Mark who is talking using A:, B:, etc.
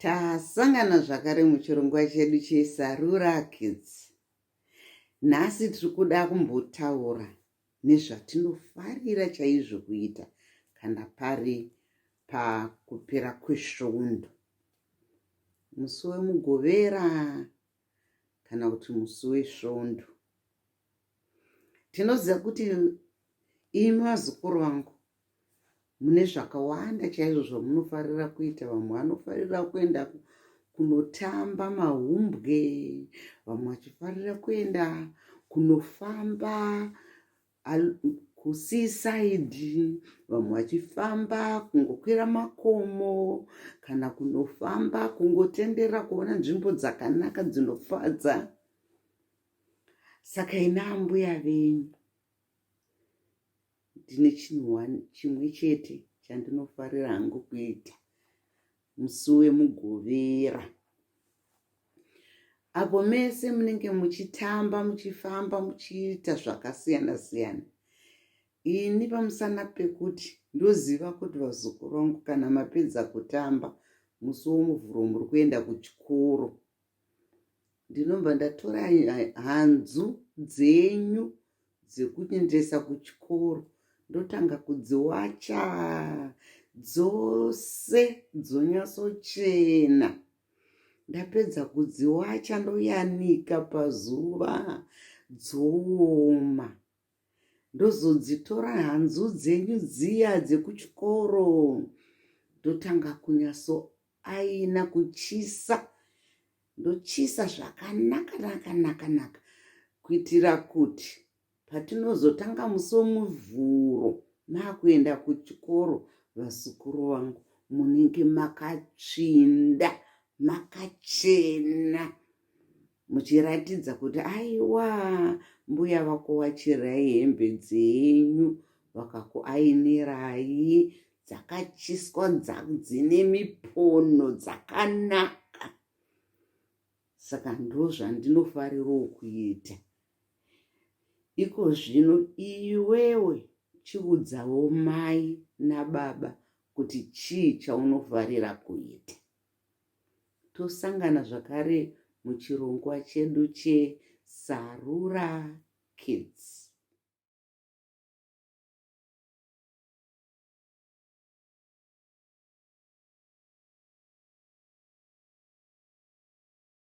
A: Tasangana zvakare muchirongwa chedu cheSarura Kids. Nhasi tiri kuda kumbotaura nezvatinofarira chaizvo kuita kana pari pakupera kwesvondo. Musi weMugovera kana kuti musi weSvondo. Tinoziva kuti imi vazukuru vangu mune zvakawanda chaizvo zvamunofarira kuita. Vamwe vanofarira kuenda kunotamba mahumbwe, vamwe vachifarira kuenda kunofamba kuseaside, vamwe vachifamba kungokwira makomo kana kunofamba kungotenderera kuona nzvimbo dzakanaka dzinofadza. Saka ina ambuya venyu ndine chinhu one chimwe chete chandinofarira hangu kuita musi wemugovera apo mese munenge muchitamba muchifamba muchiita zvakasiyana siyana ini pamusana pekuti ndoziva kuti vazukuru vangu kana mapedza kutamba musi womuvhuro muri kuenda kuchikoro Ndinobva ndatora hanzu dzenyu dzekuendesa kuchikoro ndotanga kudziwacha dzose dzonyatsochena. Ndapedza kudziwacha ndoyanika pazuva dzooma. Ndozodzitora hanzu dzenyu dziya dzekuchikoro ndotanga kunyaso aina kuchisa ndochisa zvakanaka naka naka naka kuitira kuti patinozotanga musi womuvhuro makuenda kuchikoro vazukuru vangu munenge makatsvinda makachena muchiratidza kuti aiwa mbuya vakuwachirai hembe dzenyu vakakuainirai dzakachiswa dzine mipono dzakanaka saka ndozvandinofarirawo kuita iko zvino iwewe chiudzawo mai nababa kuti chii chaunofarira kuita Tosangana zvakare muchirongwa chedu che Sarura Kids.